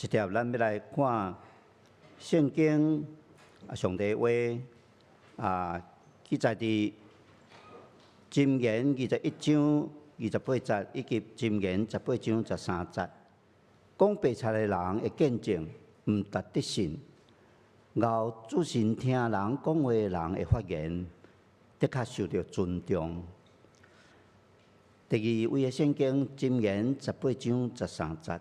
這帖咱欲來看聖經啊，上帝話啊，記載佇箴言21章28節，以及箴言18章13節。講白賊的人的見證毋值得信，𠢕注神聽人講話的人的發言，的確受著尊重。第二位的聖經箴言十八章十三節，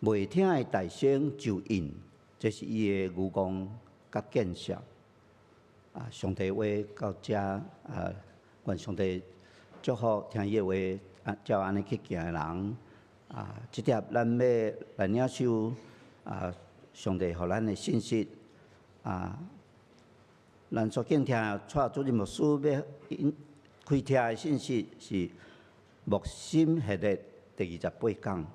袂聽的大聲就應，這是伊的愚戇佮見笑。啊，上帝話到遮啊，願上帝祝福聽伊的話，啊，照按呢去行的人。啊，這帖咱欲來領受啊，上帝予咱的信息啊，咱所敬聽蔡主任牧師欲開聽的信息是牧心系列第28講，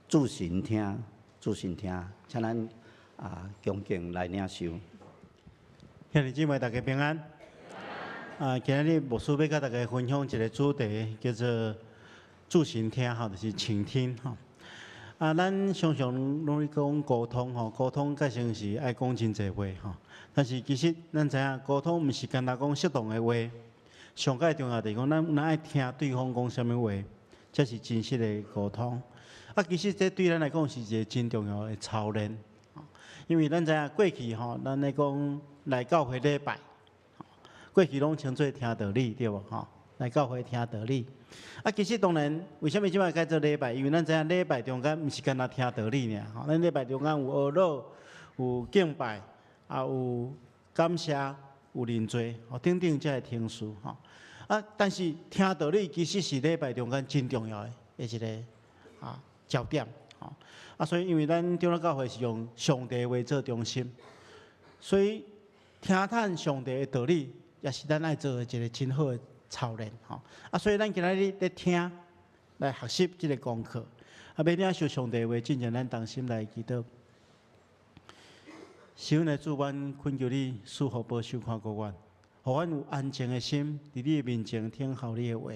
注神聽，注神聽，請咱啊恭敬來領受。兄弟姊妹，大家平安。啊，今仔日牧師欲佮大家分享一个主題，叫做注神聽，吼，就是傾聽，吼。啊，咱常常攏咧講溝通，吼，溝通較像是愛講真濟話，吼。但是其實咱知影，溝通毋是干焦講適當的話，上蓋重要就是講，咱愛聽對方講啥物話，才是真實的溝通。啊，其實這對咱來講是一个真重要的操練，因為咱知影過去吼，咱咧講來教會禮拜，過去攏稱做聽道理，對無吼？來教會聽道理。啊，其實當然，為啥物這擺改做禮拜？因為咱知影禮拜中間毋是干焦聽道理爾，吼，咱禮拜中間有哀禱、有敬拜，也有感謝、有認罪，吼，等等這个程序，吼。啊，但是聽道理其實是禮拜中間真重要的一个啊焦點，吼。啊，所以因為咱長老教會是用上帝話做中心，所以聽探上帝的道理，也是咱愛做的一个真好的操練，吼。啊，所以咱今仔日咧聽來學習這个功課，啊，欲領受上帝話，進前咱同心來祈禱。是阮的主，阮懇求你賜福保守看顧阮，予阮有安靜的心，佇你的面前聽候你的話。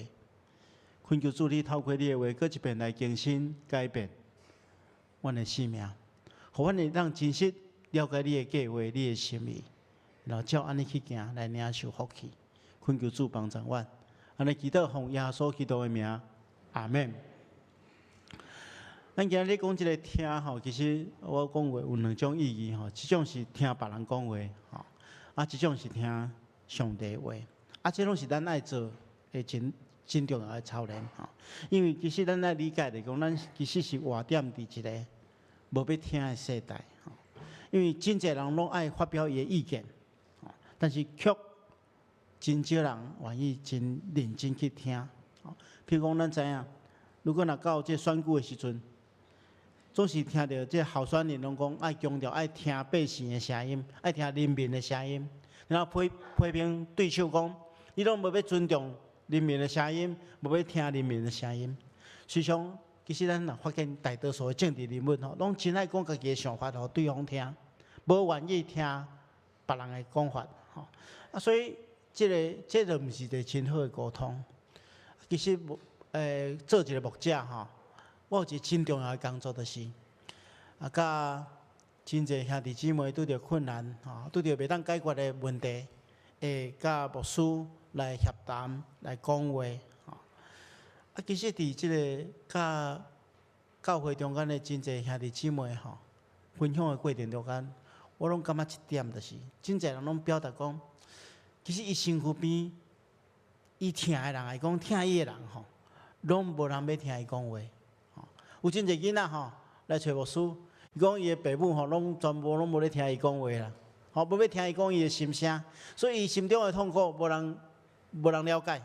懇求主，你透過你的話，閣一遍來更新改變阮的生命，予阮會當真實了解你的計劃、你的心意，然後照按呢去行，來領受福氣。懇求主幫助阮，按呢祈禱奉耶穌基督的名，阿門。咱今仔日講這个聽吼，其實我講話有兩種意義吼，一種是聽別人講話吼，啊，一種是聽上帝話，啊，這攏是咱愛做的真真重要的操練吼。因為其實咱愛理解來講，咱其實是活踮佇一个無欲聽的世代吼。因為真濟人攏愛發表伊的意見，但是卻真少人願意真認真去聽。譬如講，咱知影，如果若到這選舉的時陣，總是聽著這候選人攏講愛強調愛聽百姓的聲音，愛聽人民的聲音，然後批批評對手講，你攏無欲尊重人民的聲音，無欲聽人民的聲音。實際上，其實咱若發現大多數的政治人物吼，攏真愛講家己的想法，予對方聽，無願意聽別人的講法，吼。啊，所以這个這就毋是一个真好的溝通。其實牧做一个牧者吼，我有一個真重要的工作，就是啊，佮真濟兄弟姊妹拄著困難，吼，拄著袂當解決的問題，會佮牧師來協談、來講話，吼。啊，其實佇這个佮教會中間的真濟兄弟姊妹吼，分享的過程中間，我攏感覺一點就是，真濟人攏表達講，其實伊身軀邊，伊疼的人來講，疼伊的人吼，攏無人欲聽伊講話。有真濟囡仔吼來揣牧師，伊講伊的爸母吼攏全部攏無咧聽伊講話啦，吼無欲聽伊講伊的心聲，所以伊心中的痛苦無人無人了解。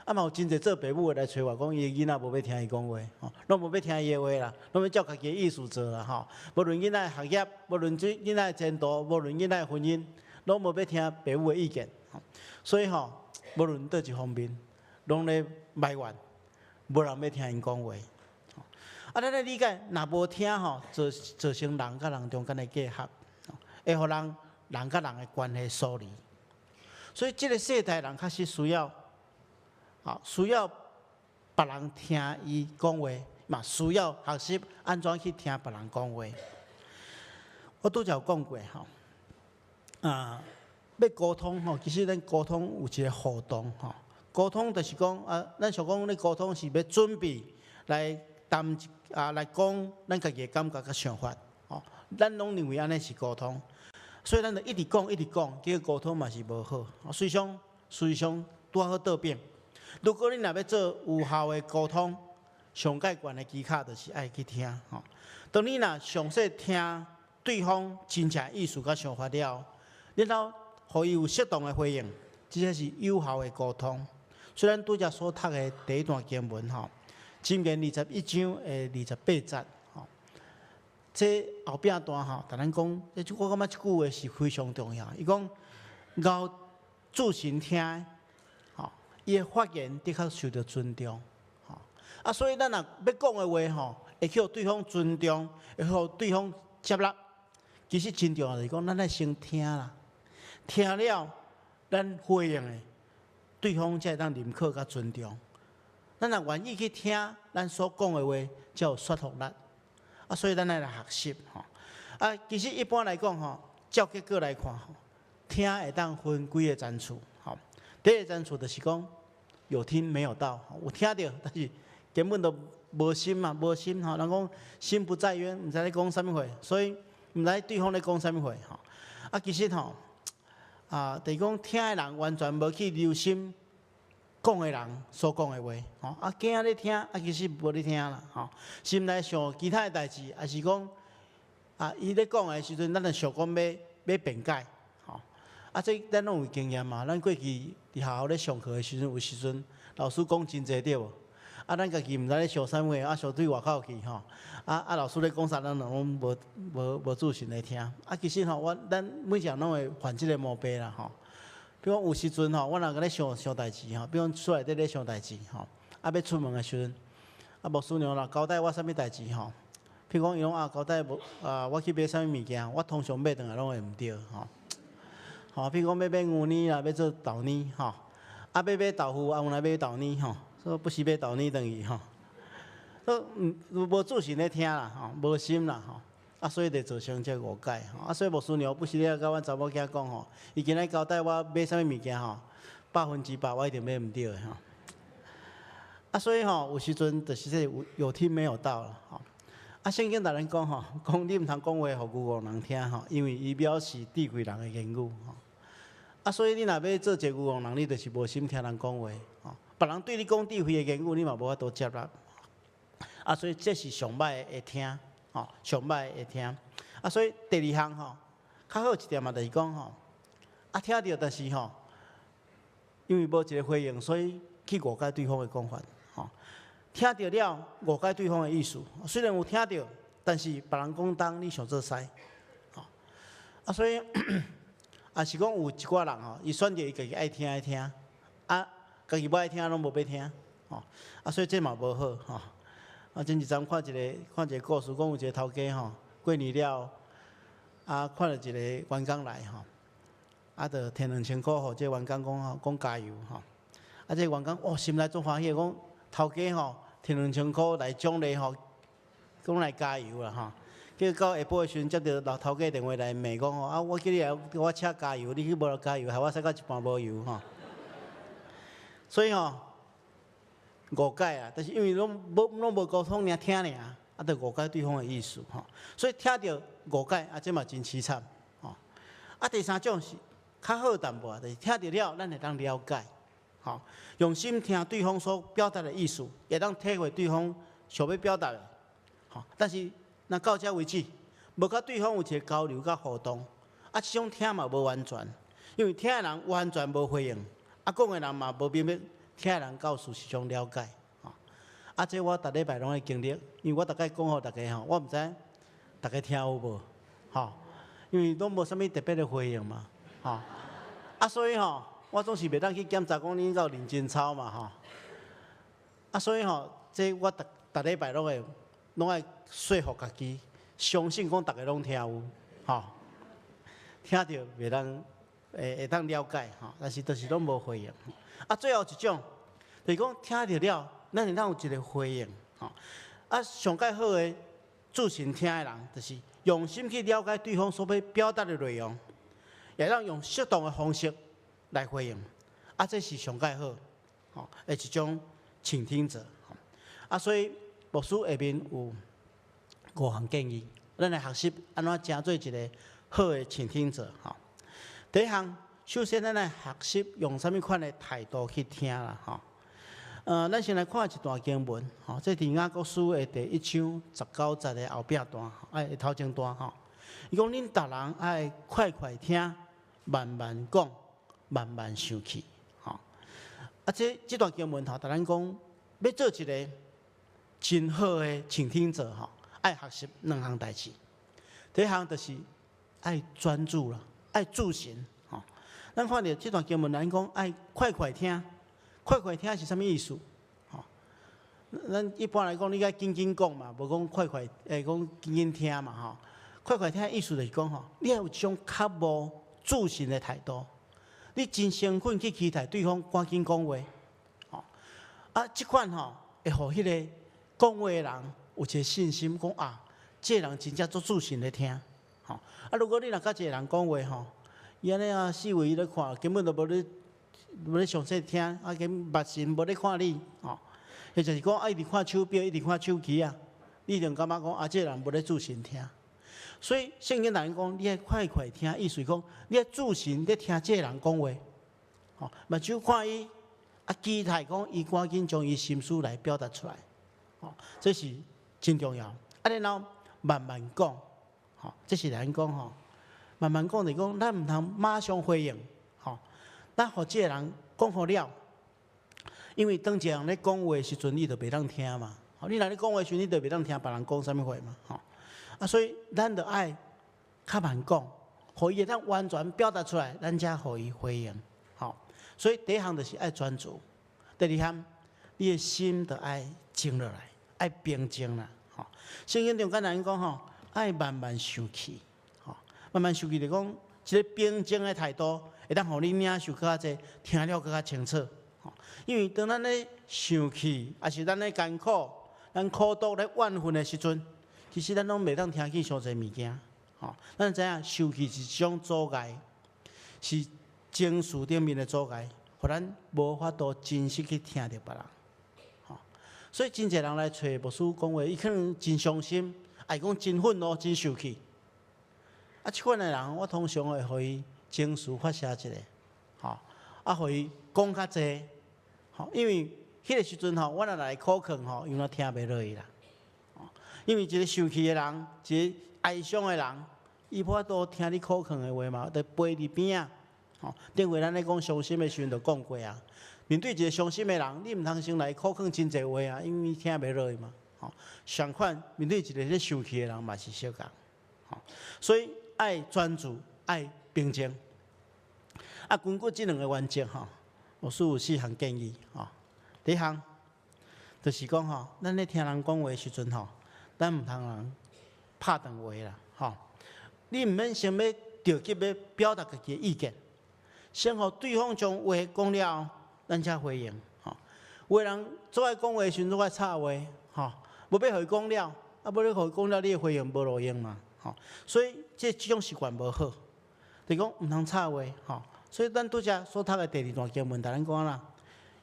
啊嘛有真濟做爸母的來揣我講，伊的囡仔無欲聽伊講話，吼，攏無欲聽伊的話啦，攏欲照家己的意思做啦，吼。無論囡仔的學業，無論這囡仔的前途，無論囡仔的婚姻，攏無欲聽爸母的意見。所以吼，無論佗一方面，攏咧埋怨，無人欲聽𪜶講話。啊，咱來理解，若無聽吼，造成人佮人中間的隔閡，會予人人佮人的關係疏離。所以，這个世代人確實需要，需要別人聽伊講話，嘛需要學習按怎去聽別人講話。我拄才有講過吼，啊，欲溝通吼，其實咱溝通有一個互動吼。溝通就是講啊，咱想講咧溝通是欲準備來談啊，來講咱家己的感覺佮想法，吼。咱攏認為按呢是溝通，所以咱就一直講一直講，結果溝通嘛是無好，隨常隨常拄好倒反。如果你若欲做有效的溝通，上蓋懸的技巧就是愛去聽吼。當你若詳細聽對方真正意思佮想法了，然後予伊有適當的回應，這才是有效的溝通。雖然拄才所讀的第一段經文吼，箴言21章的28節吼，這後壁段吼，共咱講，這我感覺這句話是非常重要。伊講，𠢕注神聽的，吼，伊的發言的確受著尊重，吼。啊，所以咱若欲講的話吼，會去予對方尊重，會予對方接納。其實真重要就是講，咱愛先聽啦，聽了，咱回應的，對方才會當認可佮尊重。咱若願意去聽咱所講的話，才有說服力。啊，所以咱愛來學習吼。啊，其實一般來講吼，照結果來看吼，聽會當分幾个層次。吼，第一个層次就是講有聽沒有到，有聽著，但是根本都無心嘛，無心吼。人講心不在焉，毋知咧講啥物話，所以毋知對方咧講啥物話吼。啊，其實吼，啊，就是講聽的人完全無去留心講的人所講的話，吼，啊，驚咧聽，啊，其實無咧聽啦，吼，心內想其他的代誌，抑是講啊，伊咧講的時陣，咱就想講欲辯解，吼，啊，這咱攏有經驗嘛，咱過去佇學校咧上課的時陣，有時陣老師講真濟對無？啊，咱家己毋知咧想啥物，啊，想對外口去吼，啊啊，老師咧講啥，咱攏無注神咧聽。啊，其實吼，咱每一個人攏會犯這个毛病啦吼。比如講有時陣吼，我若咧想想代誌吼，比如講厝內底咧想代誌吼，啊，欲出門的時陣，啊，牧師娘若交代我啥物代誌吼，譬如講伊講啊交代無啊，我去買啥物物件，我通常買轉來攏會毋對吼。吼，譬如講欲買牛奶啦，欲做豆奶吼，啊，欲買豆腐，啊，原來買豆奶吼，所以不時買豆奶轉去吼。都毋無注神咧聽啦吼，無心啦吼，啊，所以就造成這個誤解吼。啊，所以牧師娘不時咧共阮查某囝講吼，伊今仔交代我買啥物物件吼，100%我一定買毋著的吼。啊，所以吼，有時陣就是這有有聽沒有到啦吼。啊，聖經逐咱講吼，講你毋通講話予愚戇人聽吼，因為伊藐視智慧人的言語吼。啊，所以你若欲做一个愚戇人，你就是無心聽人講話吼。別人對你講智慧的言語，你嘛無法度接納。啊，所以這是上歹的聽，吼，上歹的聽。啊，所以第二項吼，較好一點嘛，就是講吼，啊，聽著，但是吼，因為無一個回應，所以去誤解對方的講法，吼。聽著了，誤解對方的意思。雖然有聽著，但是別人講東，你想做西，吼。啊，所以，也是講有一寡人吼，伊選擇伊家己愛聽的聽，啊，家己無愛聽攏無欲聽，吼。啊，所以這嘛無好，吼。啊，前一陣看一個故事，講有一個頭家吼，過年了，啊，看著一個員工來吼，啊，就提2000箍予這個員工講吼，講加油吼。啊，這個員工哦，心內足歡喜，講頭家吼提2000箍來獎勵吼，講來加油啦吼。結果到下晡的時陣，接著老頭家電話來罵講吼，啊，我叫你來我車加油，你去無來加油，害我駛到一半無油吼。所以吼，誤解啊，但是因為攏無溝通，爾聽爾，啊，就誤解對方的意思吼。所以聽著誤解，啊，這嘛真淒慘吼。啊，第三種是較好淡薄，就是聽著了，咱會當了解，吼，用心聽對方所表達的意思，會當體會對方想欲表達的，吼。但是若到這為止，無佮對方有一個交流佮互動，啊，這種聽嘛無完全，因為聽的人完全無回應，啊，講的人嘛無明白。聽的人到事實上了解，吼，啊，這我逐禮拜攏會經歷，因為我逐擺講予大家吼，我毋知大家聽有無，吼，因為攏無啥物特別的回應嘛，吼，啊，所以吼，我總是袂當去檢查講恁敢有認真抄嘛，吼，啊，所以吼，這我逐逐禮拜攏會攏愛說服家己，相信講逐家攏聽有，吼，聽著袂當會當了解，吼，但是就是攏無回應。啊，最後一種，就是講聽著了，咱會當有一個回應，吼。啊，上蓋好的注神聽的人，就是用心去了解對方所欲表達的內容，會當用適當的方式來回應。啊，這是上蓋好，吼的一種傾聽者。啊，所以牧師下面有五項建議，咱來學習按怎成做一個好的傾聽者。吼，第一項，首先咱來學習用啥物款的態度去聽啦。吼，咱先來看一段經文，吼，這佇雅各書的第一章十九節的後壁段，哎，頭前段吼。伊講恁逐人愛快快聽，慢慢講，慢慢生氣，吼。啊，這段經文吼，共咱講，欲做一個真好的傾聽者，吼，愛學習兩項代誌。第一項就是愛專注啦，愛注神，吼。咱看著這段經文，咱講愛快快聽。快快聽是啥物意思？吼，咱一般來講，你愛緊緊講嘛，無講快快，會講緊緊聽嘛，吼。快快聽的意思就是講吼，你愛有一種較無注神的態度，你真誠懇去期待對方趕緊講話，吼。啊，這款吼會予彼個講話的人有一個信心，講啊，這個人真正足注神咧聽，吼。啊，如果你若佮一個人講話吼，伊按呢啊四圍咧看，根本就無咧詳細聽，啊，兼目神無咧看你，吼，或者是講啊，一直看手錶，一直看手機啊，你一定感覺講啊，這個人無咧注神聽。所以聖經內講，你愛快快聽，意思講你愛注神咧聽這個人講話，吼，目睭看伊，啊，期待講伊趕緊將伊心思來表達出來，吼，這是真重要。啊，然後慢慢講，吼，這是咱講吼，慢慢講就是講，咱毋通馬上回應。咱予這個人講好了，因為當一個人咧講話的時陣，你就袂當聽嘛。你若咧講話時陣，你就袂當聽別人講啥物話嘛。吼，啊，所以咱就愛較慢講，予伊會當完全表達出來，咱才予伊回應。吼，所以第一項就是愛專注，第二項，你的心就愛靜落來，愛平靜啦。吼，聖經中間人講吼，愛慢慢生氣，吼，慢慢生氣就講一個平靜的態度，會當予你領受閣較濟，聽了閣較清楚。吼，因為當咱咧生氣，抑是咱咧艱苦，咱苦毒咧怨恨的時陣，其實咱攏袂當聽見傷濟物件。吼，咱知影生氣是一種阻礙，是情緒頂面的阻礙，予咱無法度真實去聽著別人。吼，所以真濟人來揣牧師講話，伊可能真傷心，抑講真憤怒、真生氣。啊，這款的人，我通常會予伊情緒發洩一下，吼，啊，予伊講較濟，吼，因為彼個時陣吼，我若來苦勸吼，伊若聽袂落去啦。因為一個生氣的人，一個哀傷的人，伊無法度聽你苦勸的話嘛，就飛佇邊仔。吼，頂回咱咧講傷心的時陣就講過啊。面對一個傷心的人，你毋通先來苦勸真濟話啊，因為伊聽袂落去嘛。吼，相款面對一個咧生氣的人嘛是相仝。吼，所以愛專注，愛平靜。啊，根據這兩個原則吼，牧師有四項建議吼。第一項就是講吼，咱咧聽人講話的時陣吼，咱毋通人拍斷話啦，吼。你毋免先欲著急欲表達家己的意見，先予對方將話講了，咱才回應。吼，有的人足愛講話的時陣，足愛插話，吼，無欲予伊講了，啊，無你予伊講了，你的回應無路用嘛，吼。所以這種習慣無好，就是講毋通插話，吼。所以咱拄才所讀的第二段經文，共咱講啦，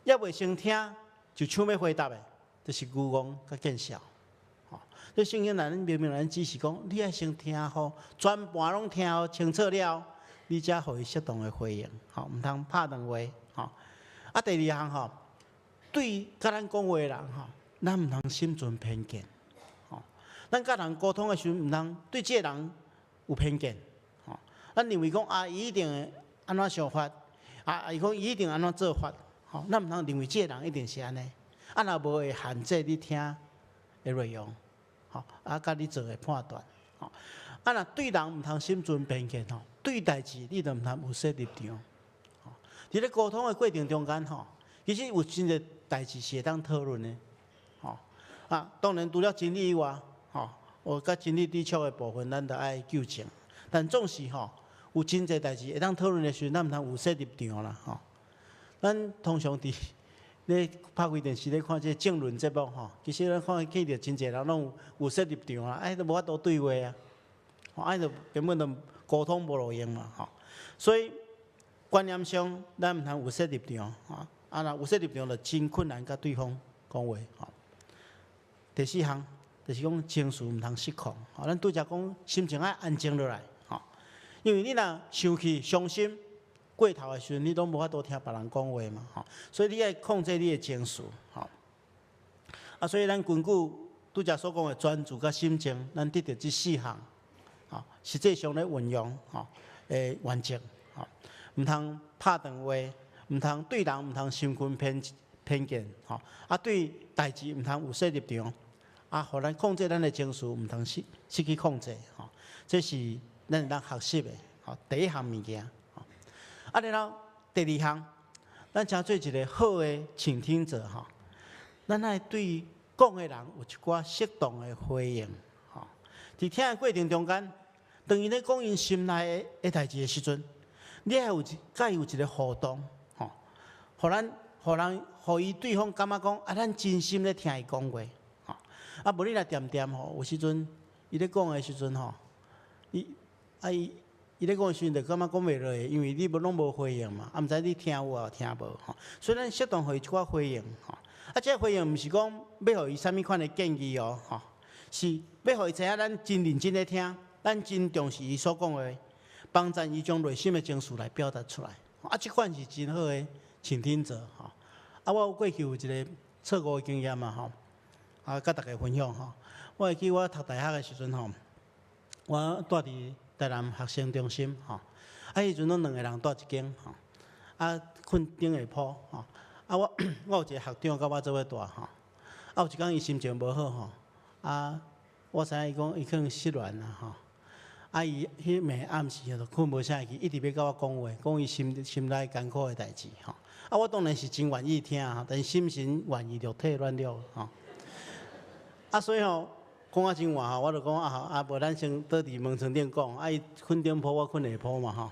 猶未先聽就搶欲回答的，就是愚戇佮見笑。吼，這聖經內明明咱指示講，你愛先聽好，全盤攏聽好清楚了，你才予伊適當的回應，吼，毋通拍斷話，吼。啊，第二項吼，對佮咱講話的人吼，咱毋通心存偏見，吼。咱佮人溝通的時陣，毋通對這個人有偏見，吼。咱認為講啊，伊一定會按怎想法，啊，伊講伊一定按怎做法，吼。咱毋通認為這個人一定是按呢，啊，若無會限制你聽的內容，吼，啊，佮你做的判斷，吼。啊，若對人毋通心存偏見，吼，對代誌你就毋通有設立場，吼。佇咧溝通的過程中間，吼，其實有真濟代誌是會當討論的，吼。啊，當然除了真理以外，吼，有佮真理抵觸的部分，咱就愛糾正。但總是吼，有真濟代誌會當討論的時陣，咱毋通有設立場啦，吼。咱通常佇咧拍開電視咧看這個政論節目吼，其實咱看見著真濟人攏有設立場啊，哎都無法度對話啊，哎就根本就溝通無路用嘛吼。所以觀念上，咱毋通有設立場，吼，啊若有設立場就真困難佮對方講話吼。第四項就是講情緒毋通失控，吼，咱拄才講心情愛安靜落來，吼，因為你若生氣、傷心過頭的時陣，你攏無法度聽別人講話嘛，吼，所以你愛控制你的情緒，吼。啊，所以咱根據拄才所講的專注佮心靜，咱得著這四項，吼，實際上咧運用，吼，的原則，吼，毋通拍斷話，毋通對人毋通心存偏見，吼，啊對代誌毋通有設立場，啊，予咱控制咱的情緒，毋通失去控制，吼，這是咱會當學習的，吼，第一項物件。啊，然後第二項，咱成做一個好的傾聽者，吼，咱愛對講的人有一寡適當的回應，吼。佇聽的過程中間，當伊咧講𪜶心內的代誌的時陣，你愛有一，佮伊有一個互動，吼，予咱，予人，予伊對方感覺講，啊，咱真心咧聽伊講話，吼。啊，無你若恬恬吼，有時陣伊咧講的時陣吼，伊，啊伊。伊咧講的時陣就感覺講袂落去，因為你無攏無回應嘛，啊毋知你聽有抑聽無吼，所以咱適當予伊一寡回應吼。啊，這個回應毋是講欲予伊啥物款的建議哦，吼，是欲予伊知影咱真認真咧聽，咱真重視伊所講的，幫贊伊將內心的情緒來表達出來。啊，這款是真好的傾聽者吼。啊，我有過去有一個錯誤的經驗嘛吼，啊，佮大家分享吼。我會記我讀大學的時陣吼，我蹛佇台南學生中心吼，啊，彼陣攏兩個人蹛一間吼，啊，睏頂下鋪吼，啊，我有一個學長佮我做伙蹛吼，啊，有一工伊心情無好吼，啊，我知影伊講伊可能失戀啦吼，啊，伊彼暝暗時就睏無啥會去，一直欲佮我講話，講伊心內艱苦的代誌吼，啊，我當然是真願意聽吼，但是心神願意肉體軟弱吼，啊，所以吼，講啊真晏吼，我就講啊，啊無咱先倒佇門床頂講，啊伊睏頂鋪，我睏下鋪嘛吼。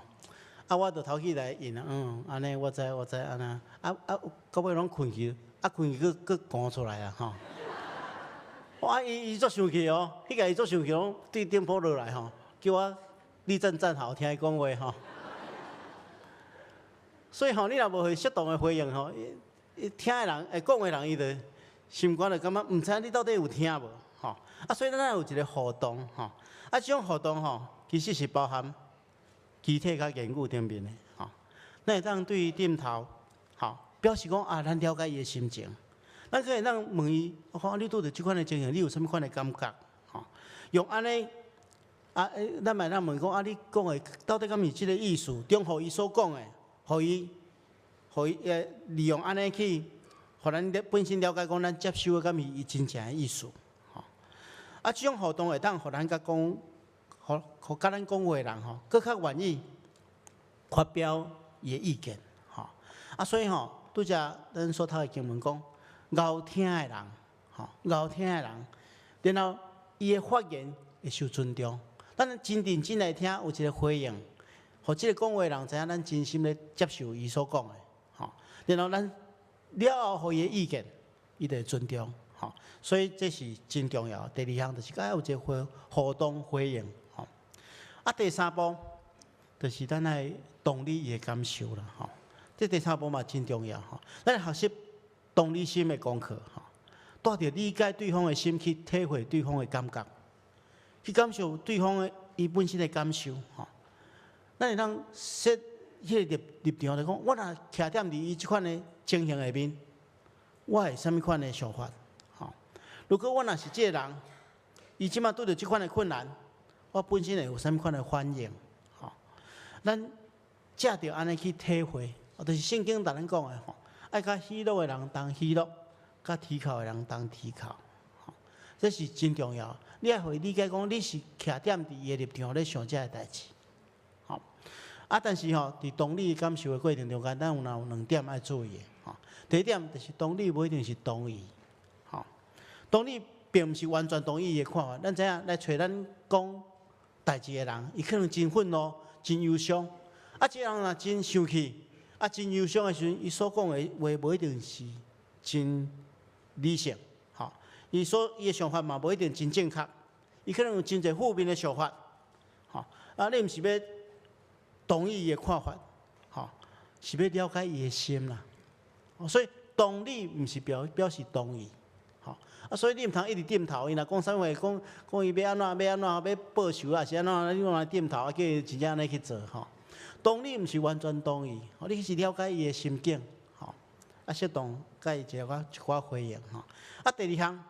啊，我就頭起來應啊，嗯，按呢我知我知按呢，啊啊，到尾攏睏去，啊睏去閣閣寒出來啊吼。哇，伊足生氣哦，彼個伊足生氣，攏對頂鋪落來吼，叫我立正站好，聽伊講話吼。所以吼，你若無予伊適當的回應吼，伊聽的人，會講的人，伊就心肝就感覺毋知你到底有聽無。吼，啊，所以咱愛有一個互動，吼，啊，這種互動吼，其實是包含肢體佮言語頂面的，吼。咱會當對伊點頭，吼，表示講啊，咱了解伊的心情。咱可會當問伊，我講你拄著這款的情形，你有啥物款的感覺？吼，用按呢，啊，咱嘛會當問講啊，你講的到底敢是這個意思？中予伊所講的，予伊利用按呢去，予咱本身了解講，咱接收的敢是伊真正的意思。啊，這種互動會當予咱佮講，予佮咱講話的人吼，閣較願意發表伊的意見，吼。啊，所以吼，拄才咱所讀的經文講，𠢕聽的人，吼，𠢕聽的人，然後伊的發言會受尊重。咱真認真來聽，有一個回應，予這個講話的人知影咱真心咧接受伊所講的，吼。然後咱了後予伊的意見，伊就會尊重。吼，所以這是真重要。第二項就是愛有一個互動回應，吼。啊，第三步就是咱愛同理伊的感受啦，吼。這第三步嘛真重要，吼。咱學習同理心的功課，吼，帶著理解對方的心去體會對方的感覺，去感受對方的伊本身的感受，吼。咱會當設彼個立場來講，我若徛踮佇伊這款的情形下面，我會啥物款的想法？如果我若是這個人，伊這馬拄著這款的困難，我本身會有啥物款的反應？吼，咱藉著按呢去體會，就是聖經逐咱講的吼，愛佮喜樂的人同喜樂，佮啼哭的人同啼哭，吼，這是真重要。你愛予伊理解講，你是徛踮佇伊的立場咧想這个代誌，吼。啊，但是吼，佇同理感受的過程中間，咱有若有兩點愛注意的，吼。第一點就是同理無一定是同意。同理並毋是完全同意伊的看法，咱知影來揣咱講代誌的人，伊可能真憤怒、真憂傷。啊，這個人若真生氣、啊真憂傷的時陣，伊所講的話無一定是真理性，吼，伊的想法嘛無一定真正確，伊可能有真濟負面的想法，吼，啊，你毋是欲同意伊的看法，吼，是欲了解伊的心啦。所以同理毋是表示同意，吼，啊，所以你毋通一直點頭，伊若講啥物話，講講伊欲按怎欲按怎欲報仇啊，是按怎，你攏來點頭，啊，叫伊真正按呢去做，吼。同理毋是完全同意，吼，你是了解伊的心境，吼，啊，適當共伊一寡回應，吼。啊，第二項，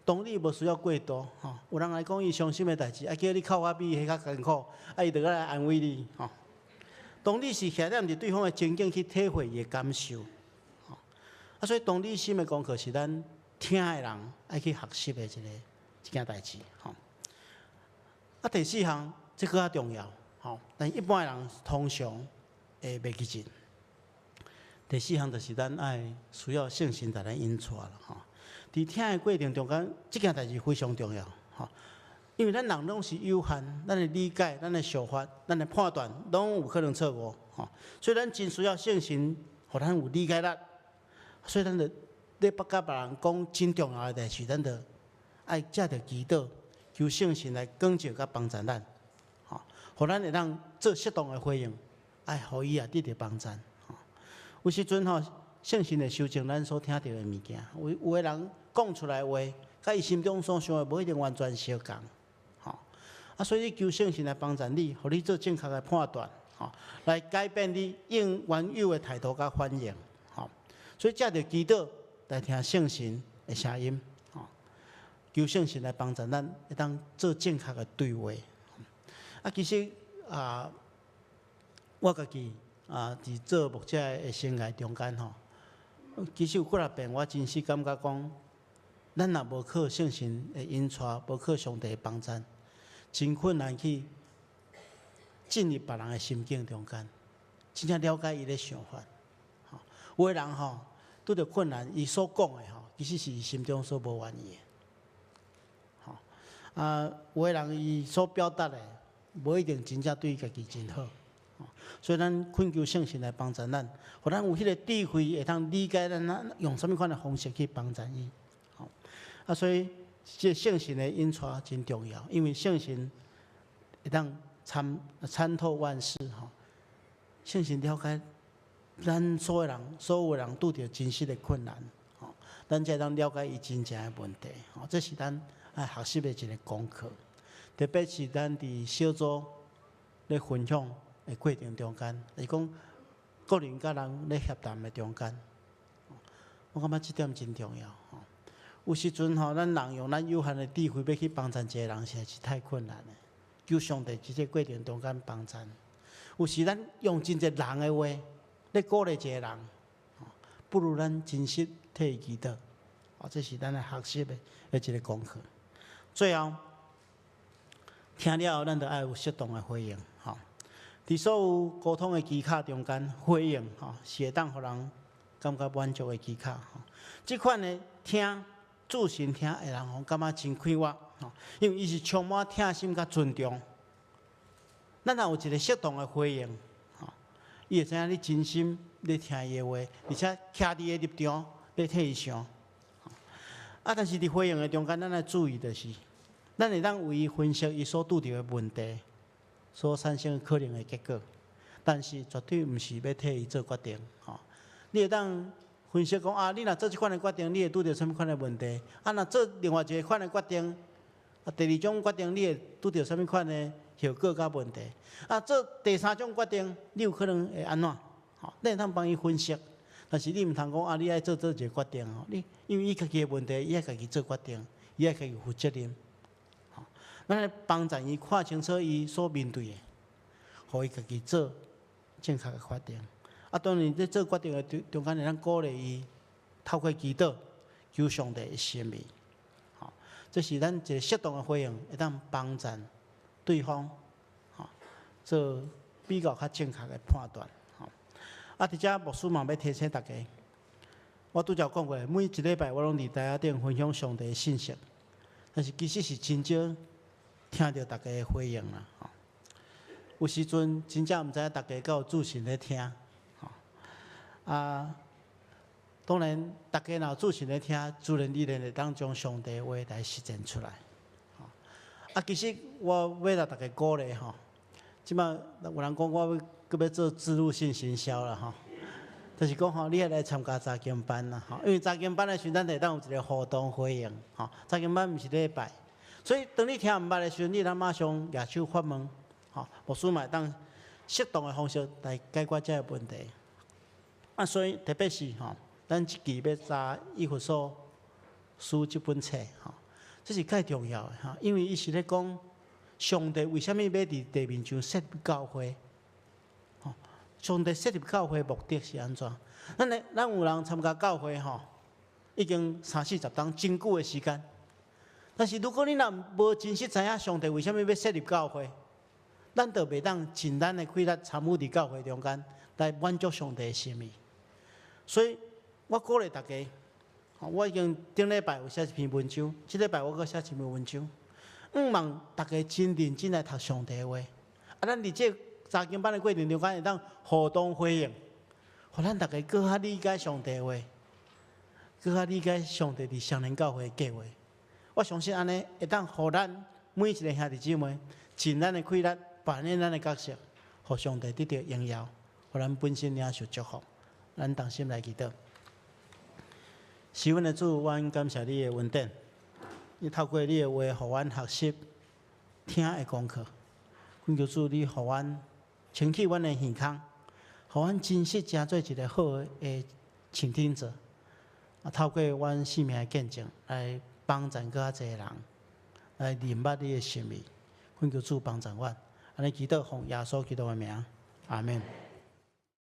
同理無需要過度，吼。有人來講伊傷心的代誌，啊，叫你哭較比彼較艱苦，啊，伊就閣來安慰你，吼。同理是徛踮佇對方的情境去體會伊的感受，吼。啊，所以同理心的功課是咱聽的人愛去學習的一件代誌，吼。啊，第四項，這閣較重要，吼，但一般的人通常會袂記得。第四項就是咱愛需要聖神帶咱引帶啦，吼。佇聽的過程中間，這件代誌非常重要，吼。因為咱人攏是有限，咱的理解、咱的想法、咱的判斷，攏有可能錯誤，吼。所以咱真需要聖神，予咱有理解力。所以咱就咧欲共別人講真重要的代誌，咱就愛藉著祈禱，求聖神來光照佮幫助咱，吼，予咱會當做適當的回應，愛予伊也得著幫助。有時陣吼，聖神會修正咱所聽著的物件。有的人講出來話，佮伊心中所想的無一定完全相仝，吼。啊，所以你求聖神來幫助你，予你做正確的判斷，吼，來改變你應原有的態度佮反應，吼。所以藉著祈禱來聽聖神的聲音，吼，求聖神來幫助咱，會當做正確的對話。啊，其實啊，我家己啊，佇做牧者的生涯中間吼，其實有幾若遍，我真實感覺講，咱若無靠聖神的引帶，無靠上帝的幫助，真困難去進入別人的心境中間，真正了解伊的想法。吼，有的人吼，拄著困難，伊所講的吼，其實是伊心中所無願意的。吼，啊，有的人伊所表達的，無一定真正對伊家己真好。所以咱懇求聖神來幫助咱，予咱有彼個智慧，會當理解咱用啥物款的方式去幫助伊。啊，所以這聖神的引帶真重要，因為聖神會當參透萬事吼。聖神了解咱所有人拄著真實的困難，吼，咱才會當了解伊真正的問題。吼，這是咱愛學習的一個功課，特別是咱佇小組咧分享的過程中間，是講個人佮人咧協談的中間，我感覺這點真重要。吼，有時陣吼，咱人用咱有限的智慧欲去幫助一個人，實在是太困難了。求上帝佇這個過程中間幫助。有時咱用真濟人的話咧鼓勵一個人，不如咱真實替伊祈禱。哦，這是咱來學習的一個功課。最後，聽了後，咱就愛有適當的回應。吼，佇所有溝通的技巧中間，回應吼是會當予人感覺滿足的技巧。吼，這款的聽，注神聽會人予感覺真快活。吼，因為伊是充滿疼心佮尊重。咱若有一個適當的回應，吼，伊會知影你真心咧聽伊的話，而且徛佇伊的立場咧替伊想。啊，但是佇回應的中間，咱愛注意就是，咱會當為伊分析伊所拄著的問題，所產生可能的結果，但是絕對毋是欲替伊做決定。吼，你會當分析講啊，你若做這款的決定，你會拄著啥物款的問題？啊，若做另外一個款的決定，啊，第二種決定你會拄著啥物款的後果佮問題？啊，做第三種決定，你有可能會按怎？吼，你會當幫伊分析，但是你毋通講啊，你愛做佗一個決定吼，你因為伊家己的問題，伊愛家己做決定，伊愛家己負責任。吼，咱來幫助伊看清楚伊所面對的，予伊家己做正確的決定。啊，當然，佇做決定的中間，會當鼓勵伊透過祈禱求上帝的心意。吼，這是咱一個適當的回應，會當幫助對方，吼，做比較較正確的判斷。吼，啊，佇遮牧師嘛欲提醒大家，我拄才有講過，每一禮拜我攏佇台仔頂分享上帝的信息，但是其實是真少聽著大家的回應啦。吼，有時陣真正毋知影大家敢有注神咧聽。吼，啊，當然，大家若有注神咧聽，自然而然會當將上帝話來實踐出來。啊，其實我欲來逐家鼓勵吼，這擺有人講我欲閣欲做置入性行銷啦吼，就是講吼，你愛來參加查經班啦吼，因為查經班的時陣，咱會當有一個互動回應吼。查經班毋是禮拜，所以當你聽毋捌的時陣，你通馬上舉手發問，吼，牧師嘛會當適當的方式來解決這個問題。啊，所以特別是吼，咱這期欲查以弗所書這本冊吼，這是較重要的吼，因為伊是咧講上帝為啥物欲佇地面上設立教會？吼，上帝設立教會目的是按怎？咱咧，咱有人參加教會吼，已經三四十冬真久的時間。但是如果你若無真實知影上帝為啥物欲設立教會，咱就袂當盡咱的氣力參與佇教會中間來滿足上帝的心意。所以我鼓勵大家，我已經頂禮拜有寫一篇文章，這禮拜我閣寫一篇文章，向望大家真認真來讀上帝話。啊，咱佇這查經班的過程中間會當互動回應，予咱大家閣較理解上帝話，閣較理解上帝佇雙連教會的計劃。我相信按呢會當予咱每一个兄弟姊妹盡咱的氣力，扮演咱的角色，予上帝得著榮耀，予咱本身領受祝福。咱同心來祈禱。是阮的主，阮感謝你的恩典，你透過你的話，予阮學習聽的功課。懇求主，你予阮清去阮的耳孔，予阮真實成做一個好的傾聽者。啊，透過阮生命的見證，來幫助閣較濟人來認捌你的心意。懇求主幫助阮，按呢祈禱奉耶穌基督的名，阿門。